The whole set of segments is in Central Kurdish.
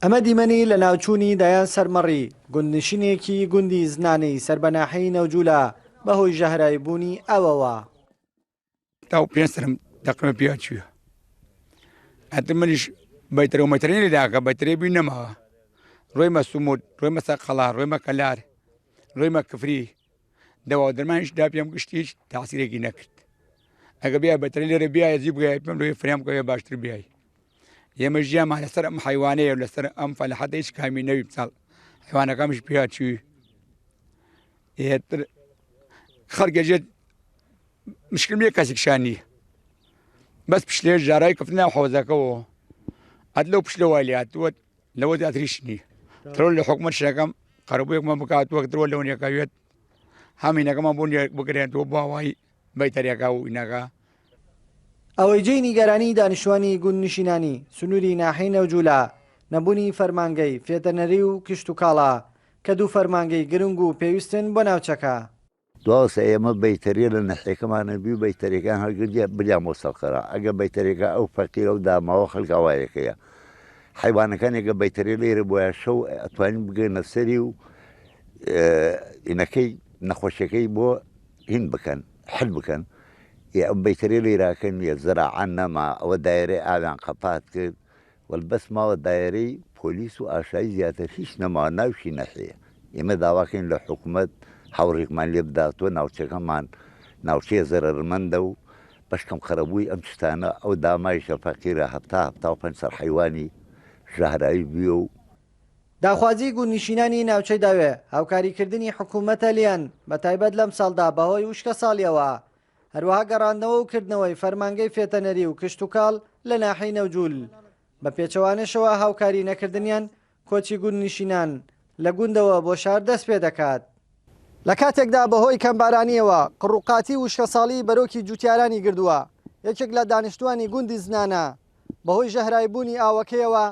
ئەمە دیمەنی لەناوچوونی دەیان سەر مەڕی گوندنشینێکی گوندی زنانەی سەر بە ناحیەی نەوجولە بەهۆی ژەهراویبوونی ئاوەوە. تا و پێنج سەرم دەقمە پیا چووە ئەتر منیش بەیترە و مەترێ لێداکە بەترێ بی نەماوە ڕۆیمە سوموت ڕۆیمە سەقەڵا ڕۆیمە کەلار ڕۆیمە کفری دەوا و دەرمانیش دا پێم گشتی هیچ تاسیرێکی نەکرد ئەگە بیا بەترێ لێرە بیایە زی بگای پێم لۆی فریام بکەوێ باشتر بیای ئێمە ژیانمان لەسەر ئەم حیوانەیە و لەسەر ئەم فەلحەتە هیچ کامی نەوی بچاڵ حیوانەکەمیش پیا چووی ئێتر خەڵکێ مشکلم نییە کەسێکشان نییە بەس پشلێ ژارای کەفت ناو حەوزەکەەوە ئەت لەو پشلە وای لاتوە لەوە زیاتریش نییە ترۆ لە حکومەت شەکەم قەرەبوویەکمان بکات وەک درۆ لەونێکەوێت هەمینەکەمان بۆ بگرێنەوە باوای بەیتەرێکا و ئینەکە. ئەوەی جێی نیگەرانی دانیشتوانی گوندنشینانی سنووری ناحیەی نەوجولە، نەبوونی فەرمانگەی فێتەرنەری و کشتوکاڵە، کە دوو فەرمانگەی گرنگ و پێویستن بۆ ناوچەکە. دواوسە ئێمە بەیتەریە لە نەحیەکەمانە بی و بەیتەریەکان هەڵگردیە بریان بۆ سەرقەرا ئەگە بەیتەریەکە ئەو فەقیرە و داماوە خەلک ئاوایەکەیە حەیوانەکان ئەگە بەیتەریە لێرە بۆیە شەو ئەتوانین بگەنە سەری و ئینەکەی نەخۆشیەکەی بۆ هین بکەن حل بکەن ئێ ئەم بەیتەریە لێراکە نییە زراعە نەما ئەوە دایرەی ئاویان قەپات کرد وەل بەس ماوە دایرەی پۆلیس و ئاشایی زیاتر هیچ نەماوە ناوشی نەحیە ئێمە داواکەین لە حکومەت هاوڕیکمان لێ بداتوە ناوچەکەمان ناوچەیە زەرەرمەندە و بەشکەم قەرەبووی ئەم شتانە ئەو دامایشە فەقیرە هەفتا 75 سەر حەیوانی ژەهراوی بویە و داخوازی گوندنشینانی ناوچەی داوێ هاوکاریکردنی حکومەتە لێیان بەتایبەت لەمساڵدا بەهۆی وشکەساڵیەوە هەروەها گەڕاندنەوە و کردنەوەی فەرمانگەی فێتەنەری و کشتوکاڵ لە ناحیەی نەوجول، بە پێچەوانەشەوە هاوکاری نەکردنیان کۆچی گوندنشینان لە گوندەوە بۆ شار دەستپێدەکات. لە کاتێکدا بەهۆی کەمبارانییەوە قڕوقاتی و وشکەساڵی بەرۆکی جوتیارانی گردووە، یەکێک لە دانیشتووانی گوندی زنانە بەهۆی ژەهرایبوونی ئاوەکەیەوە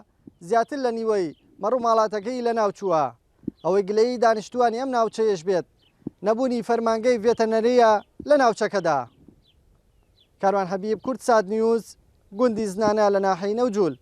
زیاتر لە نیوەی مەڕوماڵاتەکەی لەناوچووە. ئەوەی گلەیی دانیشتووانی ئەم ناوچەیەش بێت، نەبوونی فەرمانگەی ڤێتەرنەرییە لە ناوچەکەدا. کاروان حەبیب، کوردسات نیوز، گوندی زنانە لە ناحیەی نەوجول.